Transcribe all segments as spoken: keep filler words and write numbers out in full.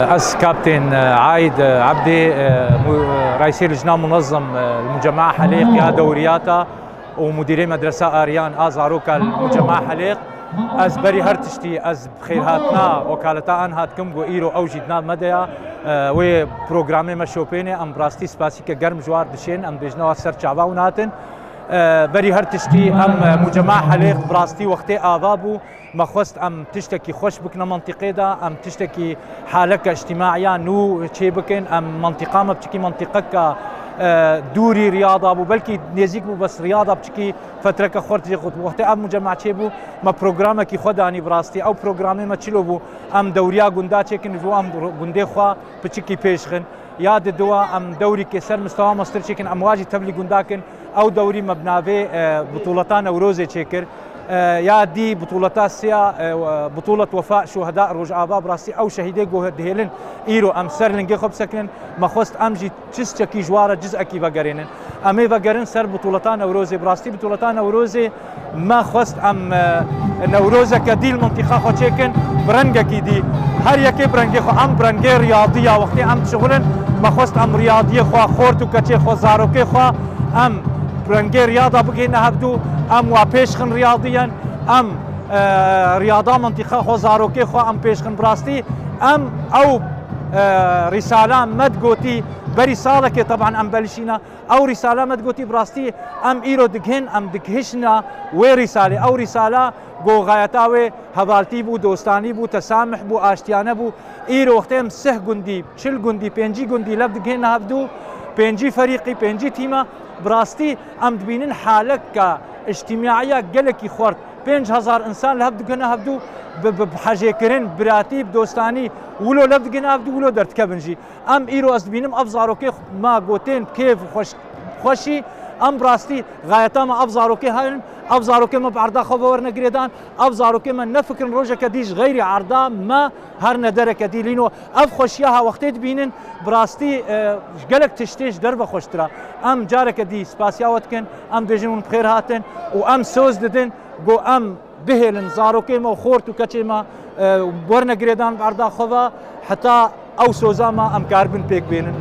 Ez Kaptên, e, Aîd, e, Ebdê, e, mu-, e, reîsê lijna munezim, e, li Mucema'a Helêq ya dewriyata û mudirê medresa Aryan a zaroka li Mucema'a Helêq. Ez berî her tiştî, ez bi xêrhatina wekaleta Anha dikim, ku îro ew jî di nav me de ya, e, wê programê me şopêne. Em bi rastî spasîke germ ji war dişên, em dibêjine wa ser çava hûn hatin. E, berî her tiştî em, e, Mucema'a Helêq bi rastî wextê ava bû. Me xwest em tiştekî xweş bikine mentiqê de, em tiştekî haleke îctîmaiya nû çê bikin. Em mentiqa me piçikî mentiqeke, e, dûrî riyada bû, belkî nêzîk bû, bes riyada piçikî fetreke xurt jê xurt bû. Wextê ev mucema çê bû, me programekî xwe danî bi rastî. Ew programê me çilo bû, em dewriya gunda çêkin, ji bo em gundê xwe piçikî pêş xin. Ya di dua em dewrîkê ser mistewa mestir çêkin, em wa jî tevlî gunda kin. Ew dewrî me bi navê, e, Butûleta Newrozê çêkir. E, ya dî butûleta siya, e, Butûlet Wefa Şuheda Rojava, bi rastî ew şehîdê ku dihêlin îro em ser lingê xwe bisekinin. Me xwest em jî çiçekî ji wa re cizekî vegerênin. Em ê vegerin ser Butûleta Newrozê. Bi rastî Butûleta Newrozê me xwest em, e, Newrozeke dî li mintîqa xwe çêkin, bi rengekî dî. Her yekê bi rengê xwe, em bi rengê riyadî ya wextê em dişixulin, me xwest em riyadiyê xwe, xort û keçê xwe, zarokê xwe, em bi rengê riyada bigihîne hevdû, em wa pêş xin riyadiyen, em, e, riyada mintîqa xwe, zarokê xwe em pêş xin bi rastî. Em ew, e, rîsala me digotî, berî salekê teban em belişîne, ew rîsala me digotî bi rastî em îro digihên, em digihişna wê rîsalê. Ew rîsala ku xayeta wê hevaltî bû, dostanî bû, tesamih bû, aştiyane bû. Îro wextê em sih gundî, çil gundî, pêncî gundî lev digihêne hevdû, pêncî ferîqî, pêncî tîma, bi rastî em dibînin haleke îctîmaiya gelekî xurt. Pênc hezar însan li hev digihine hevdû, bi, bi, bi hejêkirin, biratî, bi dostanî, wilo lev digihine hevdû, wilo derdikevin jî. Em îro ez dibînim ev zarokê me gotên kêf û xweş-, xweşî, em bi rastî xayeta me ev zarokê herin, ev zarokê me bi erda xwe ve werne girêdan, ev zarokê me nefikirin rojeke dî ji xeyrî erda me herine dereke dî. Lîno ev xweşiya ha wextê dibînin, bi rastî, e, ji gelek tiştê ji derve xweştir e. Em careke dî spasiya we dikin, em dibêjin hûn bi xêr hatin û em soz didin ku em bihêlin zarokê me û xort û keçê me, e, werne girêdan bi erda xwe ve, heta ew soza me em karibin pêk bênin.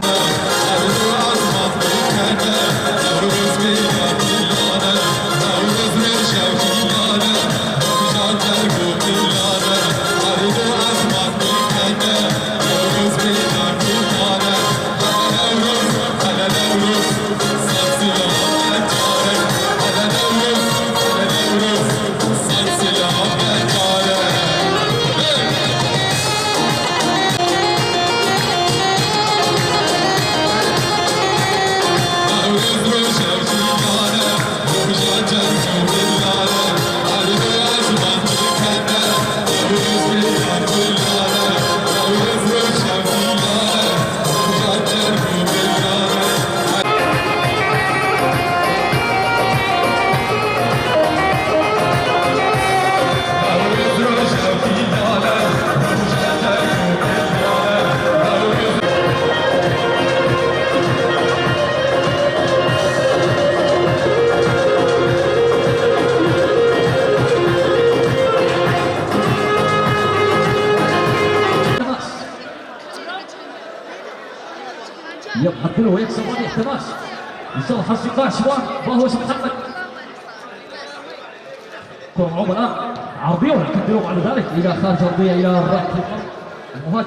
يبقى كله ويكسب وين احتراس. إن شاء الله حظ يطلع شباب، ما هو محمد. كرة معوضة الآن، عرضية، ولكن تروح بعد ذلك إلى خارج أرضية، إلى الركن. المهاجم